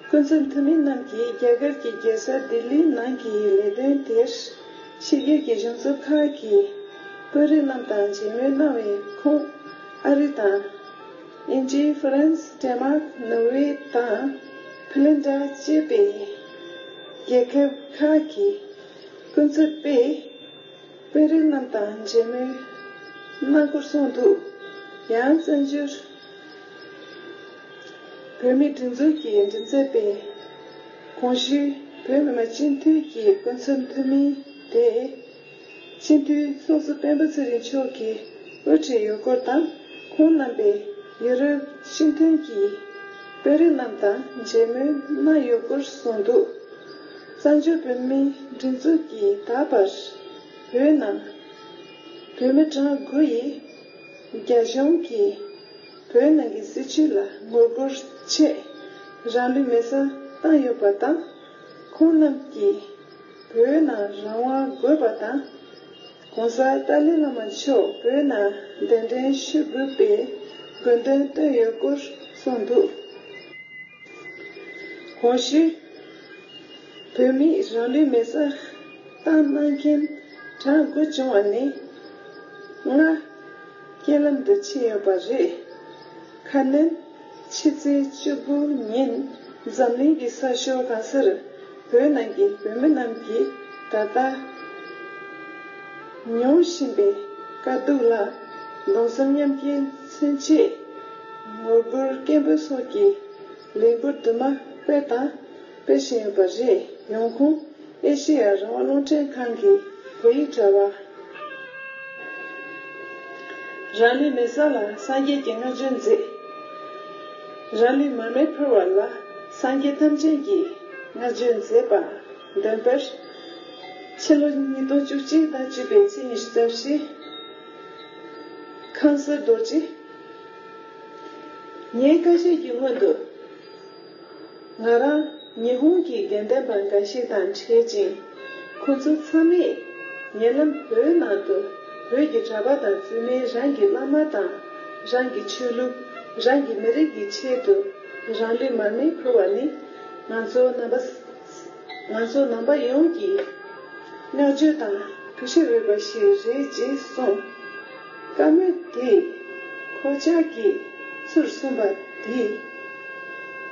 སྐུ་ཚབ་འཐུས་མི་རྣམས་ཀྱིས་རྒྱ་གར་གྱི་རྒྱལ་ས་ལྡི་ལིའི་ནང་གི་ལས་དོན་དེར་ཕྱི་རྒྱལ་གྱི་གཞུང་ཚབ་ཁག་གི་དཔོན་རིགས་རྣམས་དང་མཇལ་མོལ་གནང་བའི་ཁོངས་ཨ་རི་དང་། དབྱིན་ཇི། ཧྥ་རན་སི། ཌེན་མཱག། ནོར་ཝེ་དང་ཕིན་ལན་ཌ་བཅས་པའི་རྒྱལ་ཁབ་ཁག་གི་སྐུ་ཚབ་པས་དཔོན་རིགས་རྣམས་དང་མཇལ་མོལ་གནང་སྐོར་གསུངས་འདུག། ཡང་བཙན་བྱོལ་བོད་མིའི་སྒྲིག་འཛུགས་ཀྱི་མགྲིན་ཚབ་པས་གོང་ཞུས་བོད་མི་མང་སྤྱི་འཐུས་ཀྱི་སྐུ་ཚབ་འཐུས་མི་དེ། སྤྱི་འཐུས་ཚོགས་གཙོ་སྤེན་པ་ཚེ་རིང་མཆོག་གིས་དབུ་ཁྲིད་ཡོད་སྐོར་དང་། ཁོང་རྣམ་པས་ཡུ་རོབ་སྤྱི་མཐུན་གྱི་དཔོན་རིགས་རྣམས་དང་མཇལ་མོལ་གནང་ཡོད་སྐོར་གསུངས་འདུག། གསར་འགྱུར་བོད་མིའི་སྒྲིག་འཛུགས་ཀྱིས་ད་བར་བོད་ནང་བོད་མི་གྲངས་དགུ་ཡིས་རྒྱ་གཞུང་གིས་བོད་ནང་གི་སྲིད་བྱུས་ལ་ངོ་རྒོལ་ཆེད་རང་ལུས་མེ་སྲེག་བཏང་ཡོད་པ་དང་། ཁོང་རྣམས་ཀྱིས་བོད་ནང་རང་དབང་དགོས་པ་དང་། གོང་ས་ཏཱ་ལའི་བླ་མ་མཆོག་བོད་ནང་གདན་འདྲེན་ཞུ་དགོས་པའི་དགོས་འདུན་བཏོན་ཡོད་སྐོར་གསུངས་འདུག། གོང་ཞུས། བོད་མིས་རང་ལུས་མེ་སྲེག་བཏང་གནང་མཁན་གྲངས་དགུ་བྱུང་བ་ནས་ལྔ་རྐྱེན་ལམ་དུ་ཕྱིན་ཡོད་པ་རེད། ཁ་སྣོན་ཕྱི་ཚེས་བཅུ་དགུ་ཉིན་འཛམ་གླིང་གི་ས་ཕྱོགས་གང་སར་བོད་ནང་གི་བོད་མི་རྣམས་ཀྱིས་ད་ལྟ་མྱོང་བཞིན་པའི་དཀའ་སྡུག་ལ་གདུང་སེམས་མཉམ་སྐྱེད་མཚོན་ཆེད་ངོ་རྒོལ་སྐད་འབོད་སོགས་ཀྱི་ལས་འགུལ་དུ་མ་སྤེལ་དང་སྤེལ་བཞིན་ཡོད་པ་རེད། ཡོང་ཁུངས། ཨེ་ཤེ་ཡ་རང་དབང་རླུང་འཕྲིན་ཁང་གི་བོད་ཡིག་དྲ་བ། རང་ལུས་མེ་སྲེག་ལ་སངས་རྒྱས་ཀྱི་བསྔགས་བརྗོད་མཛད། རང་ལུས་མར་མེར་ཕུལ་བ་ལ་སངས་རྒྱས་ཐམས་ཅད་ཀྱིས་བསྔགས་བརྗོད་མཛད་པ་འདོན་པར། ཕྱི་ལོ་ཉིས་སྟོང་བཅུ་གཅིག་དང་བཅུ་པའི་ཚེས་ཉི་ཤུ་རྩ་བཞི། ཁང་གསར་རྡོ་རྗེ། ངས་བཀའ་ཤག་གི་སྔོན་དུ། ང་རང་ཉི་ཧོང་གི་དགེ་འདུན་པ་འགའ་ཞིག་དང་འཕྲད་ཅིང་། ཁོ་ཚོ་ཚང་མས་ཉེ་ལམ་བོད་ནང་དུ་བོད་ཀྱི་གྲྭ་པ་དང་བཙུན་མས་རང་གི་བླ་མ་དང་རང་གི་ཆོས་ལུགས། རང་གི་མི་རིགས་ཀྱི་ཆེད་དུ་རང་ལུས་མར་མེ་ཕུལ་བ་ནི་ང་ཚོ་རྣམ་པ། ང་ཚོ་ནང་པ་ཡོངས་ཀྱི་བསྔགས་བརྗོད་དང་གུས་ཞབས་འོས་པ་ཞིག་རེད་ཅེས་གསུངས། བཀའ་མོལ་དེས་ཁོ་ཅག་གིས་ཚུར་གསུངས་པ་དེས་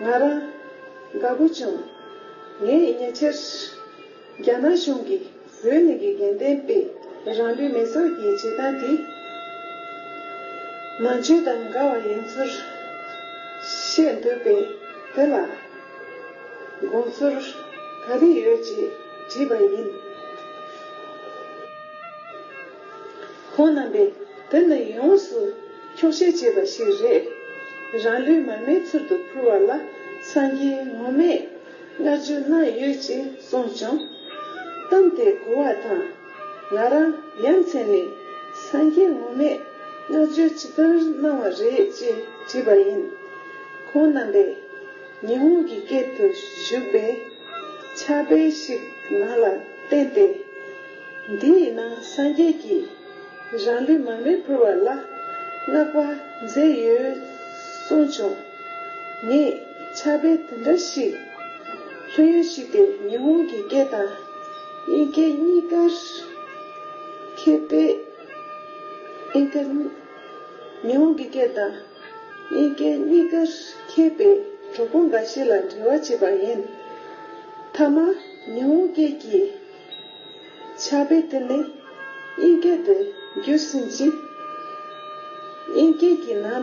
ང་རང་དགའ་པོ་བྱུང་། ངས་ཉེ་ཆར་རྒྱ་ནག་གཞུང་གིས་བོད་ནང་གི་དགེ་ལྡན་པས་རང་ལུས་མེ་སྲེག་གི་བྱེད་སྟངས་དེ་ནང་ཆོས་དང་འགལ་བ་ཡིན་ཚུལ་བཤད་འདུག་པས། དེ་ལ་དགོངས་ཚུལ་ག་རེ་ཡོད་ཅེས་དྲིས་པ་ཡིན། ཁོང་རྣམ་པས་དེ་ནི་ཡོངས་སུ་འཁྱོག་བཤད་བྱས་པ་ཞིག་རེད། རང་ལུས་མར་མེ་ཚུལ་དུ་ཕུལ་བ་ལ་སངས་རྒྱས་ངོ་མས་བསྔགས་བརྗོད་གནང་ཡོད་ཅེས་གསུངས་བྱུང་། གཏམ་དེ་གོ་བ་དང་། ང་རང་ཡ་མཚན་ནས་སངས་རྒྱས་ངོ་མས་བསྔགས་བརྗོད་ཇི་ལྟར་གནང་བ་རེད་ཅེས་དྲིས་པ་ཡིན། ཁོང་རྣམ་པས་ཉི་ཧོང་གི་སྐད་དུ་བཞུགས་པའི་ཕྱག་དཔེ་ཞིག་ནང་ལ་བསྟན་ཏེ། འདིའི་ནང་སངས་རྒྱས་ཀྱིས་རང་ལུས་མར་མེར་ཕུལ་བ་ལ་བསྔགས་པ་མཛད་ཡོད་གསུངས་བྱུང་། ངས་ཕྱག་དཔེ་དེ་འདྲ་ཞིག་ལྷོད་ཡངས་ཤིག་སྟེ་ཉི་ཧོང་གི་སྐད་དང་དབྱིན་སྐད་གཉིས་ཀར་མཁས་པའི། དབྱིན་སྐད། ཉི་ཧོང་གི་སྐད་དང་དབྱིན་སྐད་གཉིས་ཀར་མཁས་པའི་གྲོགས་པོ་འགའ་ཞིག་ལ་འབྲེལ་བ་བྱས་པ་ཡིན། མཐའ་མ་ཉི་ཧོང་སྐད་ཀྱི་ཕྱག་དཔེ་དེ་ནི་དབྱིན་སྐད་དུ་བསྒྱུར་ཟིན་ཅིང་། དབྱིན་སྐད་ཀྱི་ནང་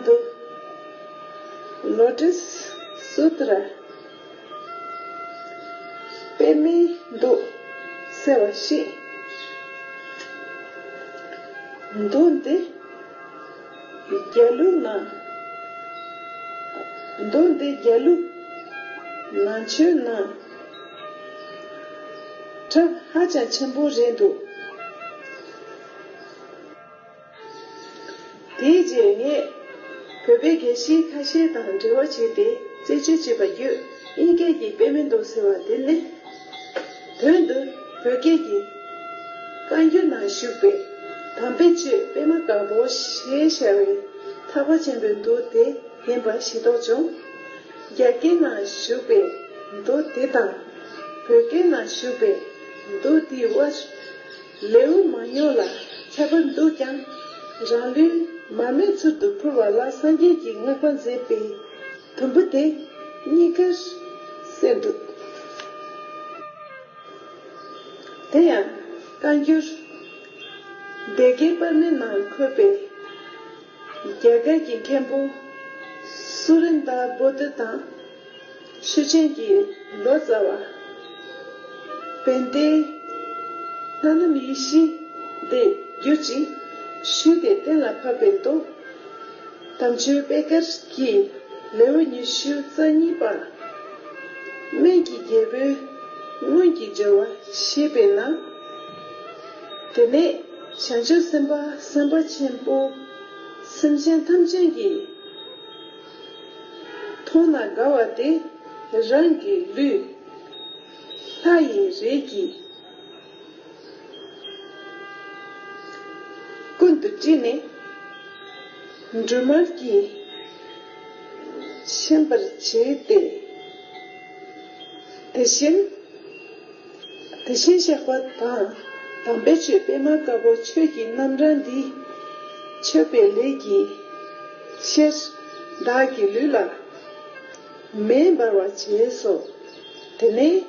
དུ་Lotus Sutra། པདྨའི་མདོ་ཟེར་བ་ཞིག། མདོ་འདི་རྒྱ་ལུགས་ནང་། མདོ་འདི་རྒྱ་ལུགས་ནང་ཆོས་ནང་གྲགས་ཧ་ཅང་ཆེན་པོ་རེད་འདུག། དེའི་རྗེས་ངས་བོད་པའི་དགེ་བཤེས་ཁ་ཤས་དང་འབྲེལ་བ་བྱས་ཏེ་རྩད་གཅོད་བྱས་པ་བརྒྱུད། དབྱིན་སྐད་ཀྱི་པདྨའི་མདོ་ཟེར་བ་འདི་ནི། དོན་དུ་བོད་སྐད་ཀྱི་བཀའ་འགྱུར་ནང་བཞུགས་པའི་དམ་པའི་ཆོས་པདྨ་དཀར་པོ་ཞེས་བྱ་བའི་ཐེག་པ་ཆེན་པོའི་མདོ་དེ་ཡིན་པ་ཤེས་རྟོགས་བྱུང་། རྒྱ་སྐད་ནང་བཞུགས་པའི་མདོ་དེ་དང་། བོད་སྐད་ནང་བཞུགས་པའི་མདོ་དེའི་དབར་ལེའུ་མང་ཉུང་ལ་ཁྱད་པར་འདུག་ཀྱང་། རང་ལུས་མར་མེ་ཚུལ་དུ་ཕུལ་བ་ལ་སངས་རྒྱས་ཀྱིས་བསྔགས་པ་མཛད་པའི་དུམ་བུ་དེ་གཉིས་ཀར་གསལ་འདུག། དེ་ཡང་བཀའ་འགྱུར་སྡེ་དགེ་པར་མའི་ནང་འཁོད་པའི་རྒྱ་གར་གྱི་མཁན་པོ་སུ་རེན་དྲ་བོ་དྷི་དང་། ཆོས་ཅན་གྱི་ལོ་ཙཱ་བ་བན་དེ་ལྷ་ནུབ་ཡེ་ཤེས་དེ་བསྒྱུར་ཅིང་ཞུས་ཏེ་གཏན་ལ་ཕབ་པའི་མདོ། དམ་ཆོས་པད་དཀར་གྱི་ལེའུ་ཉི་ཤུ་རྩ་གཉིས་པ། སྨན་གྱི་རྒྱལ་པོའི་ སྔོན་གྱི་སྦྱོར་བ་བཤད་པས་ན། དེ་ནས་བྱང་ཆུབ་སེམས་དཔའ་སེམས་དཔའ་ཆེན་པོ་སེམས་ཅན་ཐམས་ཅད་ཀྱི་མཐོང་ན་དགའ་བ་དེ་རང་གི་ལུས་ལྷ་ཡི་རིགས་ཀྱི་ཀུན་ཏུ་དཀྲིས་ནས་འབྲུ་མར་གྱིས་ཤན་པར་བྱས་ཏེ། དེ་བཞིན། དེ་བཞིན་གཤེགས་པ་དང་དམ་པའི་ཆོས་པད་མ་དཀར་པོ་ཆོས་ཀྱི་རྣམ་གྲངས་འདིས་མཆོད་པའི་ལས་ཀྱི་ཕྱིར་བདག་གི་ལུས་ལ་མེ་འབར་བར་བྱས་སོ། དེ་ནས་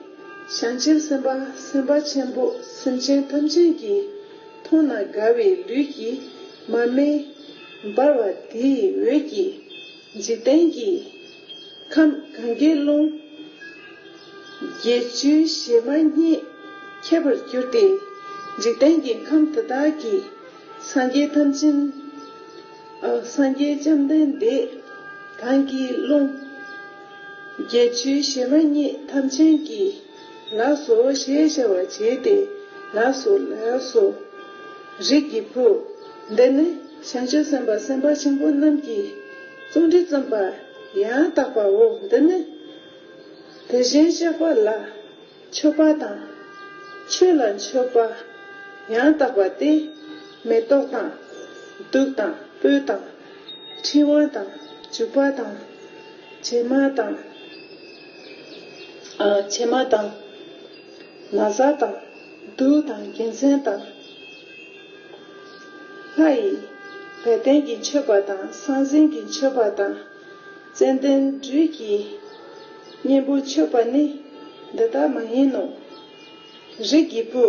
བྱང་ཆུབ་སེམས་དཔའ་སེམས་དཔའ་ཆེན་པོ་སེམས་ཅན་ཐམས་ཅད་ཀྱི་མཐོང་ན་དགའ་བའི་ལུས་ཀྱི་མར་མེ་འབར་བ་དེའི་འོད་ཀྱིས་འཇིག་རྟེན་གྱི་ཁམས་གངྒཱའི་ཀླུང་བརྒྱད་ཅུའི་ཞལ་མ་སྙེད་ཁྱབ་པར་གྱུར་ཏེ། འཇིག་རྟེན་གྱི་ཁམས་དེ་དག་གི་སངས་རྒྱས་ཐམས་ཅད། ཨ། སངས་རྒྱས་བཅོམ་ལྡན་འདས་གངྒཱའི་ཀླུང་བརྒྱད་ཅུའི་ཞལ་མ་སྙེད་ཐམས་ཅད་ཀྱིས་ལགས་སོ་ཞེས་བྱ་བ་བྱས་ཏེ། ལགས་སོ་ལགས་སོ། རིགས་ཀྱི་བུ། འདི་ནི་བྱང་ཆུབ་སེམས་དཔའ་སེམས་དཔའ་ཆེན་པོ་རྣམས་ཀྱི་བརྩོན་འགྲུས་བརྩམས་པ་ཡང་དག་པའོ། འདི་ནི་དེ་བཞིན་གཤེགས་པ་ལ་མཆོད་པ་དང་། ཆོས་ལ་མཆོད་པ་ཡང་དག་པ་སྟེ། མེ་ཏོག་དང་། གདུགས་དང་སྤོས་དང་། ཕྲེང་བ་དང་། བྱུག་པ་དང་། བྱེ་མ་དང་། ཨ། བྱེ་མ་དང་། ན་བཟའ་དང་། གདུགས་དང་རྒྱལ་མཚན་དང་། ལྷ་ཡི་བད་ཀན་གྱིས་མཆོད་པ་དང་། ཟང་ཟིང་གིས་མཆོད་པ་དང་། ཙན་དན་སྦྲུལ་གྱི་གཉེན་པོས་མཆོད་པ་ནི་འདི་ལྟ་མ་ཡིན་ནོ། རིགས་ཀྱི་བུ།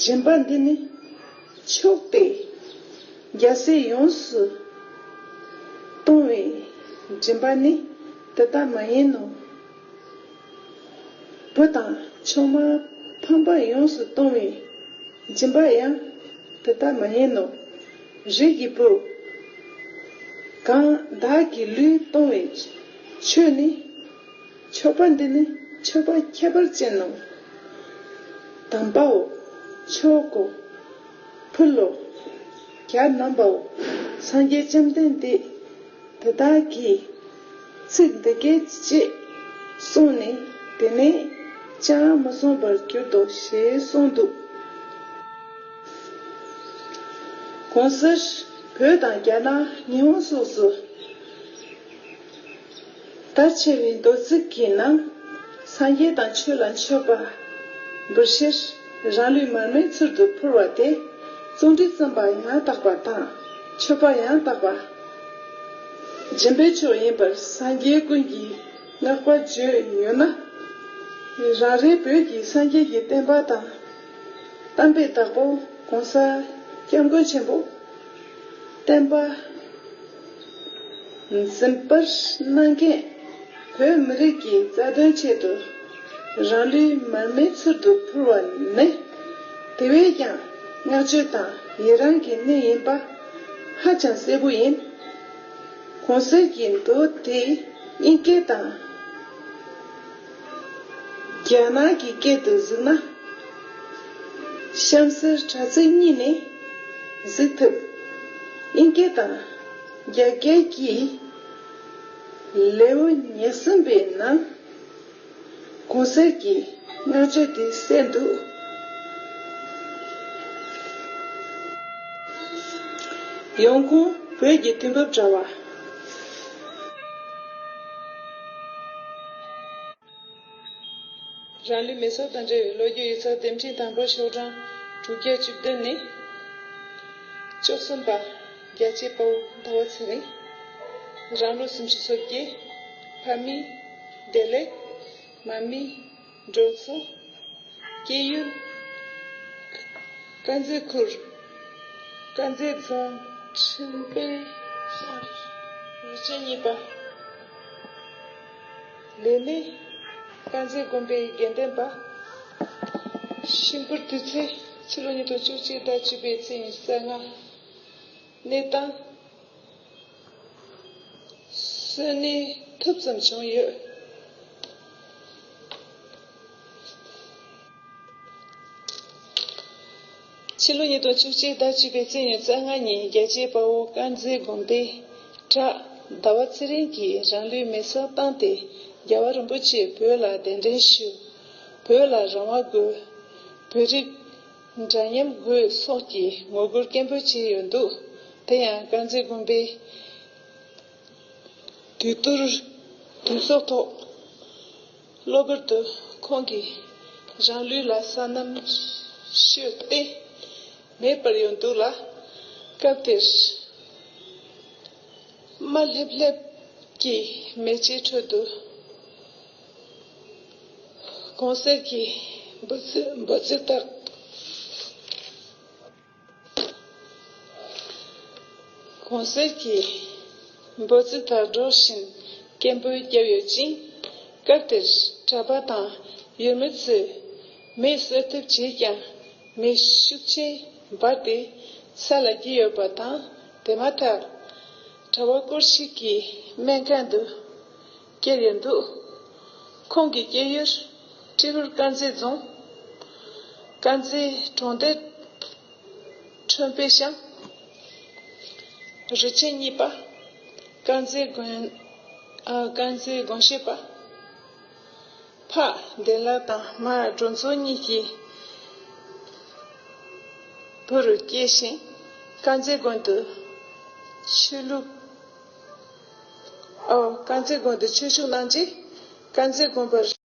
སྦྱིན་པ་འདི་ནི་མཆོག་སྟེ། རྒྱལ་སྲས་ཡོངས་སུ་གཏོང་བའི་སྦྱིན་པ་ནི་འདི་ལྟ་མ་ཡིན་ནོ། བུ་དང་མཆོག་མ་ཕམ་པ་ཡོངས་སུ་གཏོང་བའི་སྦྱིན་པ་ཡང་དེ་ལྟ་མ་ཡིན་ནོ། རིགས་ཀྱི་བུ། གང་བདག་གི་ལུས་གཏོང་བའི་མཆོད་ནི། མཆོད་པ་འདི་ནི་མཆོད་པ་ཁྱད་པར་ཅན་ནོ། དམ་པའོ། མཆོག་གོ། ཕུལ་ལོ། གྱ་ནོམ་པའོ། སངས་རྒྱས་བཅོམ་ལྡན་འདས་དེ་དག་གིས་ཚིག་འདི་སྐད་ཅེས་གསུངས་ནས། དེ་ནས་ཅང་མི་གསུང་བར་གྱུར་ཏོ་ཞེས་གསུངས་འདུག། གོང་གསལ་བོད་དང་རྒྱ་ནག་ཉི་ཧོང་སོགས་སུ་དར་ཆེ་བའི་མདོ་ཚིག་གི་ནང་། སངས་རྒྱས་དང་ཆོས་ལ་མཆོད་པ་འབུལ་ཕྱིར་རང་ལུས་མར་མེ་ཚུལ་དུ་ཕུལ་བ་དེ་བརྩོན་འགྲུས་བརྩམས་པ་ཡང་དག་པ་དང་། མཆོད་པ་ཡང་དག་པ། སྦྱིན་པའི་མཆོག་ཡིན་པར་སངས་རྒྱས་ཀུན་གྱིས་བསྔགས་པ་བརྗོད་ཡོད་ན། རང་རེའི་བོད་ཀྱི་སངས་རྒྱས་ཀྱི་བསྟན་པ་དང་། གཏམ་དཔེ་བདག་པོ་གོང་ས་སྐྱབས་མགོན་ཆེན་པོ་བསྟན་པ་འཛིན་པར་གནང་མཁན་བོད་མི་རིགས་ཀྱི་རྩ་དོན་ཆེད་དུ་རང་ལུས་མར་མེ་ཚུལ་དུ་ཕུལ་བ་ནི། དེ་བས་ཀྱང་བསྔགས་བརྗོད་དང་ཡི་རང་གི་གནས་ཡིན་པ་ཧ་ཅང་གསལ་པོ་ཡིན། གོང་གསལ་གྱི་མདོ་དེ་དབྱིན་སྐད་དང་རྒྱ་ནག་གི་སྐད་དུ་གཟིགས་ན། གཤམ་གསལ་དྲ་ཚིགས་གཉིས་ནས་གཟིགས་ཐུབ། དབྱིན་སྐད་དང་རྒྱ་སྐད་ཀྱི་ལེའུ་ཉེར་གསུམ་པའི་ནང་། གོང་གསལ་གྱི་བསྔགས་བརྗོད་དེ་གསལ་འདུག། ཡོང་ཁུངས་བོད་ཀྱི་དུས་བབ་དྲ་བ། རང་ལུས་མེ་སྲེག་དང་འབྲེལ་བའི་ལོ་རྒྱུས་ཡིག་ཚགས་དེབ་ཕྲེང་དང་པོ་ཤོག་གྲངས་དྲུག་བརྒྱ་བཅུ་བདུན་ནས། བཅུ་གསུམ་པ། རྒྱལ་གཅེས་དཔའ་བོ་ཟླ་བ་ཚེ་རིང་། རང་ལོ་སུམ་ཅུ་སོ་བརྒྱད། ཕ་མིས་བདེ་ལེགས། མ་མིས་འགྲོ་སོང་། སྐྱེས་ཡུལ། དཀར་མཛེས་ཁུལ། དཀར་མཛེས་རྫོང་ཁྲིམས་དཔོན་ཤང་། རུ་ཆེན་གཉིས་པ། ལས་གནས། དཀར་མཛེས་དགོན་པའི་དགེ་འདུན་པ། ཤིང་ཕུར་དུས་ཚེས་ཕྱི་ལོ་ཉིས་སྟོང་བཅུ་གཅིག་ཟླ་བཅུ་པའི་ཚེས་ཉི་ཤུ་རྩ་ལྔ། གནས་སྟངས། གསོན་གནས་ཐུབ་ཙམ་བྱུང་ཡོད། ཕྱི་ལོ་ཉིས་སྟོང་བཅུ་གཅིག་ཟླ་བཅུ་པའི་ཚེས་ཉེར་ལྔ་ཉིན་རྒྱལ་གཅེས་དཔའ་བོ་དཀར་མཛེས་དགོན་པའི་བྲག་ཟླ་བ་ཚེ་རིང་གིས་རང་ལུས་མེ་སྲེག་བཏང་སྟེ་རྒྱལ་བ་རིན་པོ་ཆེ་བོད་ལ་གདན་འདྲེན་ཞུ། བོད་ལ་རང་དབང་དགོས། བོད་རིགས་འདྲ་མཉམ་དགོས་སོགས་ཀྱི་ངོ་རྒོལ་སྐད་འབོད་བྱས་ཡོད་འདུག་དེ་ཡང་དཀར་མཛེས་དགོན་པའི་དུས་ཐོག་དུས་ཚོད་ཐོག་གློ་བུར་དུ་ཁོང་གིས་རང་ལུས་ལ་སོ་ནམ་ཤོས་ཏེ་མེད་པར་ཡོང་འདུག་ལ། སྐབས་དེར་རྨ་ལྷེབ་ལྷེབ་ཀྱི་མེ་ལྕེའི་ཁྲོད་དུ་གོང་གསལ་གྱི་འབོད་ཚིག་འབོད་ཚིག་ལྟར། གོང་གསལ་གྱི་འབོད་ཚིག་དང་སྦྲགས་ཤིང་སྐད་འབོད་བརྒྱབ་ཡོད་ཅིང་། སྐབས་དེར་གྲྭ་པ་དང་ཡུལ་མི་ཚོས་མེ་གསོད་ཐབས་བྱས་ཀྱང་མེ་ཤུགས་ཆེན་འབར་ཏེ་ས་ལ་འགྱེལ་ཡོད་པ་དང་། དེ་མ་ཐག་གྲྭ་པ་སྐོར་ཞིག་གི་སྨན་ཁང་དུ་བསྐྱལ་ཡོད་འདུག་ཁོང་གི་སྐྱེས་ཡུལ་ཏྲི་ཧོར་དཀར་མཛེས་རྫོང་། དཀར་མཛེས་གྲོང་རྡལ་ཁྲོན་པའི་ཤང་། རུ་ཆེན་གཉིས་པ། དཀར་མཛེས་དགོན། ཨ། དཀར་མཛེས་དགོན་བཤད་པ། ཕ་བདེ་ལགས་དང་མ་སྒྲོལ་མཚོ་གཉིས་ཀྱི་བུ་རུ་སྐྱེས་ཤིང་། དཀར་མཛེས་དགོན་དུ་ཆོས་ལུགས། ཨོ། དཀར་མཛེས་དགོན་དུ་ཆོས་ཞུགས་གནང་རྗེས། དཀར་མཛེས་དགོན་པར་